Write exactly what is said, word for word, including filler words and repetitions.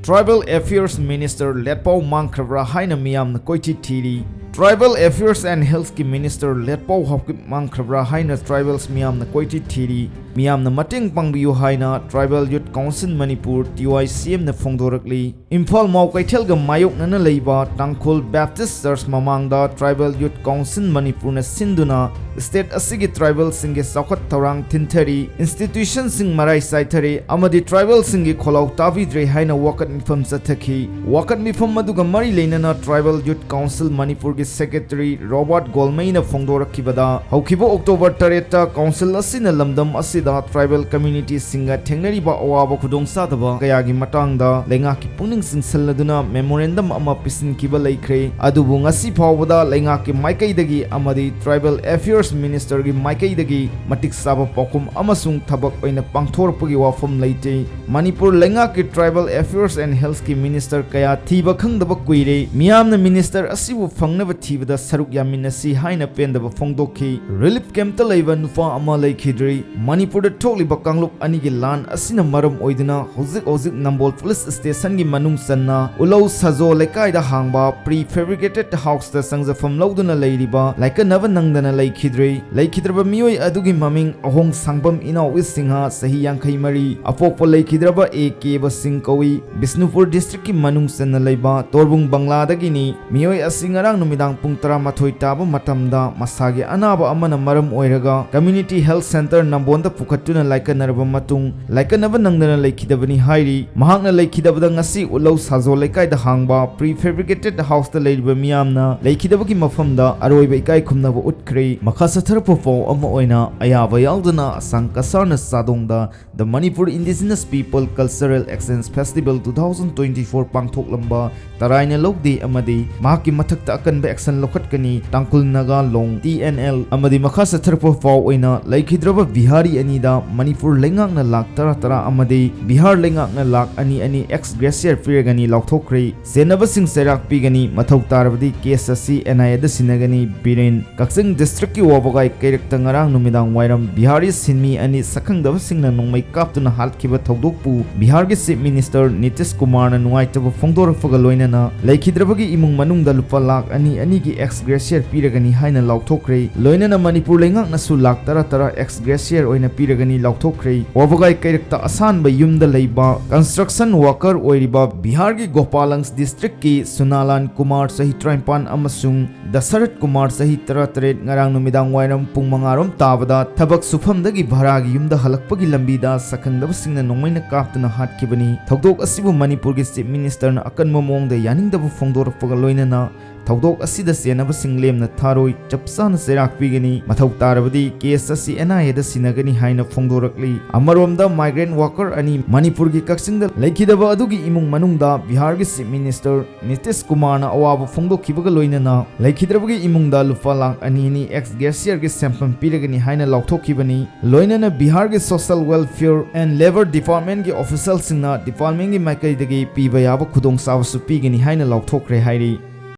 Tribal Affairs Minister Letpao ꯃꯥꯡꯈ꯭ꯔꯕ꯭ꯔꯥ ꯍꯥꯏꯅ ꯃꯤꯌꯥꯝꯅ ꯀꯣꯏꯊꯤ ꯊꯤꯔꯤ꯫ Tribal Affairs and Health ꯀꯤ Minister Letpao Haokip ꯃꯥꯡꯈ꯭ꯔꯕ꯭ꯔꯥ ꯍꯥꯏꯅ tribals ꯃꯤꯌꯥꯝꯅ ꯀꯣꯏꯊꯤ ꯊꯤꯔꯤ꯫ ꯃꯤꯌꯥꯝꯅ ꯃꯇꯦꯡ ꯄꯥꯡꯕꯤꯌꯨ ꯍꯥꯏꯅ Tribal Youth Council Manipur, T Y C M ꯅ ꯐꯣꯡꯗꯣꯔꯛꯂꯤ꯫ ꯏꯝꯐꯥꯜ ꯃꯥꯎ ꯀꯩꯊꯦꯜꯒ ꯃꯥꯌꯣꯛꯅꯅ ꯂꯩꯕ ꯇꯥꯡꯈꯨꯜ Baptist Church ꯃꯃꯥꯡꯗ Tribal Youth Council ꯃꯅꯤꯄꯨꯔꯅ ꯁꯤꯟꯗꯨꯅ state ꯑꯁꯤꯒꯤ tribal ꯁꯤꯡꯒꯤ ꯆꯥꯎꯈꯠ ꯊꯧꯔꯥꯡ ꯊꯤꯟꯊꯔꯤ, institution ꯁꯤꯡ ꯃꯔꯥꯏ ꯆꯥꯏꯊꯔꯦ ꯑꯃꯗꯤ tribal ꯁꯤꯡꯒꯤ ꯈꯣꯜꯂꯥꯎ ꯇꯥꯕꯤꯗ꯭ꯔꯦ ꯍꯥꯏꯅ ꯋꯥꯀꯠ ꯃꯤꯐꯝ ꯆꯠꯊꯈꯤ꯫ ꯋꯥꯀꯠ ꯃꯤꯐꯝ ꯑꯗꯨꯒ ꯃꯔꯤ ꯂꯩꯅꯅ Tribal Youth Council ꯃꯅꯤꯄꯨꯔꯒꯤ Secretary Robert ꯒꯣꯜꯃꯩꯅ ꯐꯣꯡꯗꯣꯔꯛꯈꯤꯕꯗ, ꯍꯧꯈꯤꯕ October ꯇꯔꯦꯠꯇ council ꯑꯁꯤꯅ ꯂꯝꯗꯝ ꯑꯁꯤꯗ tribal community ꯁꯤꯡꯒ ꯊꯦꯡꯅꯔꯤꯕ ꯑꯋꯥꯕ ꯈꯨꯗꯣꯡꯆꯥꯗꯕ ꯀꯌꯥꯒꯤ ꯃꯇꯥꯡꯗ ꯂꯩꯉꯥꯛꯀꯤ ꯄꯨꯛꯅꯤꯡ ꯆꯤꯡꯁꯤꯜꯂꯗꯨꯅ memorandum ꯑꯃ ꯄꯤꯁꯤꯟꯈꯤꯕ ꯂꯩꯈ꯭ꯔꯦ꯫ ꯑꯗꯨꯕꯨ ꯉꯁꯤ ꯐꯥꯎꯕꯗ ꯂꯩꯉꯥꯛꯀꯤ ꯃꯥꯏꯀꯩꯗꯒꯤ ꯑꯃꯗꯤ Tribal Affairs Minister ꯒꯤ ꯃꯥꯏꯀꯩꯗꯒꯤ ꯃꯇꯤꯛ ꯆꯥꯕ ꯄꯥꯎꯈꯨꯝ ꯑꯃꯁꯨꯡ ꯊꯕꯛ ꯑꯣꯏꯅ ꯄꯥꯡꯊꯣꯔꯛꯄꯒꯤ ꯋꯥꯐꯝ ꯂꯩꯇꯦ꯫ ꯃꯅꯤꯄꯨꯔ ꯂꯩꯉꯥꯛꯀꯤ Tribal Affairs and Health ꯀꯤ Minister ꯀꯌꯥ ꯊꯤꯕ ꯈꯪꯗꯕ ꯀꯨꯏꯔꯦ꯫ ꯃꯤꯌꯥꯝꯅ Minister ꯑꯁꯤꯕꯨ ꯐꯪꯅꯕ ꯊꯤꯕꯗ ꯁꯔꯨꯛ ꯌꯥꯃꯤꯟꯅꯁꯤ ꯍꯥꯏꯅ ꯄꯦꯟꯗꯕ ꯐꯣꯡꯗꯣꯛꯈꯤ꯫ Relief camp ꯇ ꯂꯩꯕ ꯅꯨꯄꯥ ꯑꯃ ꯂꯩꯈꯤꯗ꯭ꯔꯤ꯫ ꯃꯅꯤꯄꯨꯔꯗ ꯊꯣꯛꯂꯤꯕ ꯀꯥꯡꯂꯨꯞ ꯑꯅꯤꯒꯤ ꯂꯥꯟ ꯑꯁꯤꯅ ꯃꯔꯝ ꯑꯣꯏꯗꯨꯅ ꯍꯧꯖꯤꯛ ꯍꯧꯖꯤꯛ ꯅꯝꯕꯣꯜ police station ꯒꯤ ꯃꯅꯨꯡ ꯆꯟꯅ ꯎꯂꯧ ꯁꯥꯖꯣ ꯂꯩꯀꯥꯏꯗ ꯍꯥꯡꯕ Prefabricated House ꯇ ꯆꯪꯖꯐꯝ ꯂꯧꯗꯨꯅ ꯂꯩꯔꯤꯕ ꯂꯥꯏꯀꯠꯅꯕ ꯅꯪꯗꯅ ꯂꯩꯈꯤꯗ꯭ꯔꯦ꯫ ꯂꯩꯈꯤꯗ꯭ꯔꯕ ꯃꯤꯑꯣꯏ ꯑꯗꯨꯒꯤ ꯃꯃꯤꯡ ꯑꯍꯣꯡ ꯁꯥꯡꯕꯝ ꯏꯅꯥꯎ ꯏꯁꯤꯡꯍ, ꯆꯍꯤ ꯌꯥꯡꯈꯩ ꯃꯔꯤ, ꯑꯄꯣꯛꯄ ꯂꯩꯈꯤꯗ꯭ꯔꯕ ꯑꯦ ꯀꯦꯕ ꯁꯤꯡ ꯀꯧꯏ꯫ ꯕꯤꯁꯅꯨꯄꯨꯔ district ꯀꯤ ꯃꯅꯨꯡ ꯆꯟꯅ ꯂꯩꯕ ꯇꯣꯔꯕꯨꯡ ꯕꯪꯂꯥꯗꯒꯤꯅꯤ꯫ ꯃꯤꯑꯣꯏ ꯑꯁꯤ ꯉꯔꯥꯡ ꯅꯨꯃꯤꯗꯥꯡ ꯄꯨꯡ ꯇꯔꯥꯃꯥꯊꯣꯏ ꯇꯥꯕ ꯃꯇꯝꯗ ꯃꯁꯥꯒꯤ ꯑꯅꯥꯕ ꯑꯃꯅ ꯃꯔꯝ ꯑꯣꯏꯔꯒ Community Health Centre ꯅꯝꯕꯣꯟꯗ ꯄꯨꯈꯠꯇꯨꯅ ꯂꯥꯏꯀꯠꯅꯔꯕ ꯃꯇꯨꯡ ꯂꯥꯏꯀꯠꯅꯕ ꯅꯪꯗꯅ ꯂꯩꯈꯤꯗꯕꯅꯤ ꯍꯥꯏꯔꯤ꯫ ꯃꯍꯥꯛꯅ ꯂꯩꯈꯤꯗꯕꯗ ꯉꯁꯤ ꯎꯂꯧ ꯁꯥꯖꯣ ꯂꯩꯀꯥꯏꯗ ꯍꯥꯡꯕ Prefabricated House ꯇ ꯂꯩꯔꯤꯕ ꯃꯤꯌꯥꯝꯅ ꯂꯩꯈꯤꯗꯕꯒꯤ ꯃꯐꯝꯗ ꯑꯔꯣꯏꯕ ꯏꯀꯥꯏ ꯈꯨꯝꯅꯕ ꯎꯠꯈ꯭ꯔꯦ꯫ ꯃꯈꯥ ꯆꯠꯊꯔꯛꯄ ꯄꯥꯎ ꯑꯃ ꯑꯣꯏꯅ, ꯑꯌꯥꯕ ꯌꯥꯎꯗꯅ ꯑꯁꯥꯡ ꯀꯁꯥꯔꯅ ꯆꯥꯗꯣꯡꯗ The Manipur Indigenous People Cultural Exchange Festival two thousand twenty-four ꯄꯥꯡꯊꯣꯛꯂꯝꯕ ꯇꯔꯥꯏꯅ ꯂꯧꯗꯦ ꯑꯃꯗꯤ ꯃꯍꯥꯛꯀꯤ ꯃꯊꯛꯇ ꯑꯀꯟꯕ action ꯂꯧꯈꯠꯀꯅꯤ꯫ ꯇꯥꯡꯈꯨꯜ ꯅꯥꯒꯥ ꯂꯣꯡ, T N L, ꯑꯃꯗꯤ ꯃꯈꯥ ꯆꯠꯊꯔꯛꯄ ꯄꯥꯎ ꯑꯣꯏꯅ ꯂꯩꯈꯤꯗ꯭ꯔꯕ ꯕꯤꯍꯥꯔꯤ ꯑꯅꯤ ꯗ ꯃꯅꯤꯄꯨꯔ ꯂꯩꯉꯥꯛꯅ ꯂꯥꯈ ꯇꯔꯥ ꯇꯔꯥ ꯑꯃꯗꯤ ꯕꯤꯍꯥꯔ ꯂꯩꯉꯥꯛꯅ ꯂꯥꯈ ꯑꯅꯤ ꯑꯅꯤ ex gratia ꯄꯤꯔꯒꯅꯤ ꯂꯥꯎꯊꯣꯛꯈ꯭ꯔꯦ꯫ ꯆꯦꯟꯅꯕꯁꯤꯡ ꯆꯩꯔꯥꯛ ꯄꯤꯒꯅꯤ꯫ ꯃꯊꯧ ꯇꯥꯔꯕꯗꯤ ꯀꯦꯁ ꯑꯁꯤ NIA ꯗ ꯁꯤꯟꯅꯒꯅꯤ꯫ ꯕꯤꯔꯦꯟ꯫ ꯀꯛꯆꯤꯡ ꯗꯤꯁꯇ꯭ꯔꯤꯛꯀꯤ ꯋꯥꯕꯒꯥꯏ ꯀꯩꯔꯛꯇ ꯉꯔꯥꯡ ꯅꯨꯃꯤꯗꯥꯡ ꯋꯥꯏꯔꯝ ꯕꯤꯍꯥꯔꯤ ꯁꯤꯟꯃꯤ ꯑꯅꯤ ꯁꯛꯈꯪꯗꯕꯁꯤꯡꯅ ꯅꯣꯡꯃꯩ ꯀꯥꯞꯇꯨꯅ ꯍꯥꯠꯈꯤꯕ ꯊꯧꯗꯣꯛꯄꯨ ꯕꯤꯍꯥꯔꯒꯤ ꯆꯤꯐ ꯃꯤꯅꯤꯁꯇꯔ ꯅꯤꯇꯤꯁ ꯀꯨꯃꯥꯔꯅ ꯅꯨꯡꯉꯥꯏꯇꯕ ꯐꯣꯡꯗꯣꯔꯛꯄꯒ ꯂꯣꯏꯅꯅ ꯂꯩꯈꯤꯗ꯭ꯔꯕꯒꯤ ꯏꯃꯨꯡ ꯃꯅꯨꯡꯗ ꯂꯨꯄꯥ ꯂꯥꯈ ꯑꯅꯤ ꯑꯅꯤꯒꯤ ex gratia ꯄꯤꯔꯒꯅꯤ ꯍꯥꯏꯅ ꯂꯥꯎꯊꯣꯛꯈ꯭ꯔꯦ꯫ ꯂꯣꯏꯅꯅ ꯃꯅꯤꯄꯨꯔ ꯂꯩꯉꯥꯛꯅꯁꯨ ꯂꯥꯈ ꯇꯔꯥ ꯇꯔꯥ ex gratia ꯑꯣꯏꯅ ꯄꯤꯔꯒꯅꯤ ꯂꯥꯎꯊꯣꯛꯈ꯭ꯔꯦ꯫ ꯋꯥꯕꯒꯥꯏ ꯀꯩꯔꯛꯇ ꯑꯁꯥꯟꯕ ꯌꯨꯝꯗ ꯂꯩꯕ construction worker ꯑꯣꯏꯔꯤꯕ ꯕꯤꯍꯥꯔꯒꯤ ꯒꯣꯄꯥꯂꯒꯟꯖ ꯗꯤꯁꯇ꯭ꯔꯤꯛꯀꯤ ꯁꯨꯅꯥꯂꯥꯟ ꯀꯨꯃꯥꯔ ꯆꯍꯤ ꯇꯔꯥꯅꯤꯄꯥꯟ ꯑꯃꯁꯨꯡ ꯗꯁꯔꯠ ꯀꯨꯃꯥꯔ ꯆꯍꯤ ꯇꯔꯥꯇꯔꯦꯠ ꯉꯔꯥꯡ ꯅꯨꯃꯤꯗꯥꯡ ꯋꯥꯏꯔꯝ ꯄꯨꯡ ꯃꯉꯥ ꯔꯣꯝ ꯇꯥꯕꯗ ꯊꯕꯛ ꯁꯨꯐꯝꯗꯒꯤ ꯚꯔꯥꯒꯤ ꯌꯨꯝꯗ ꯍꯜꯂꯛꯄꯒꯤ ꯂꯝꯕꯤꯗ ꯁꯛꯈꯪꯗꯕꯁꯤꯡꯅ ꯅꯣꯡꯃꯩꯅ ꯀꯥꯞꯇꯨꯅ ꯍꯥꯠꯈꯤꯕꯅꯤ꯫ ꯊꯧꯗꯣꯛ ꯑꯁꯤꯕꯨ ꯃꯅꯤꯄꯨꯔꯒꯤ ꯆꯤꯐ ꯃꯤꯅꯤꯁꯇꯔꯅ ꯑꯀꯟꯕ ꯃꯑꯣꯡꯗ ꯌꯥꯅꯤꯡꯗꯕ ꯐꯣꯡꯗꯣꯔꯛꯄꯒ ꯂꯣꯏꯅꯅ ꯊꯧꯗꯣꯛ ꯑꯁꯤꯗ ꯆꯦꯟꯅꯕꯁꯤꯡ ꯂꯦꯝꯅ ꯊꯥꯔꯣꯏ, ꯆꯞ ꯆꯥꯅ ꯆꯩꯔꯥꯛ ꯄꯤꯒꯅꯤ꯫ ꯃꯊꯧ ꯇꯥꯔꯕꯗꯤ ꯀꯦꯁ ꯑꯁꯤ NIA ꯗ ꯁꯤꯟꯅꯒꯅꯤ ꯍꯥꯏꯅ ꯐꯣꯡꯗꯣꯔꯛꯂꯤ꯫ ꯑꯃꯔꯣꯝꯗ migrant worker ꯑꯅꯤ ꯃꯅꯤꯄꯨꯔꯒꯤ ꯀꯛꯆꯤꯡꯗ ꯂꯩꯈꯤꯗꯕ ꯑꯗꯨꯒꯤ ꯏꯃꯨꯡ ꯃꯅꯨꯡꯗ ꯕꯤꯍꯥꯔꯒꯤ ꯆꯤꯐ ꯃꯤꯅꯤꯁꯇꯔ ꯅꯤꯇꯤꯁ ꯀꯨꯃꯥꯔꯅ ꯑꯋꯥꯕ ꯐꯣꯡꯗꯣꯛꯈꯤꯕꯒ ꯂꯣꯏꯅꯅ ꯂꯩꯈꯤꯗ꯭ꯔꯕꯒꯤ ꯏꯃꯨꯡꯗ ꯂꯨꯄꯥ ꯂꯥꯈ ꯑꯅꯤ ꯑꯅꯤ ex gratia ꯒꯤ ꯁꯦꯟꯐꯝ ꯄꯤꯔꯒꯅꯤ ꯍꯥꯏꯅ ꯂꯥꯎꯊꯣꯛꯈꯤꯕꯅꯤ꯫ ꯂꯣꯏꯅꯅ ꯕꯤꯍꯥꯔꯒꯤ social welfare and labour department ꯀꯤ official ꯁꯤꯡꯅ department ꯀꯤ ꯃꯥꯏꯀꯩꯗꯒꯤ ꯄꯤꯕ ꯌꯥꯕ ꯈꯨꯗꯣꯡꯆꯥꯕꯁꯨ ꯄꯤꯒꯅꯤ ꯍꯥꯏꯅ ꯂꯥꯎꯊꯣꯛꯈ꯭ꯔꯦ ꯍꯥꯏꯔꯤ꯫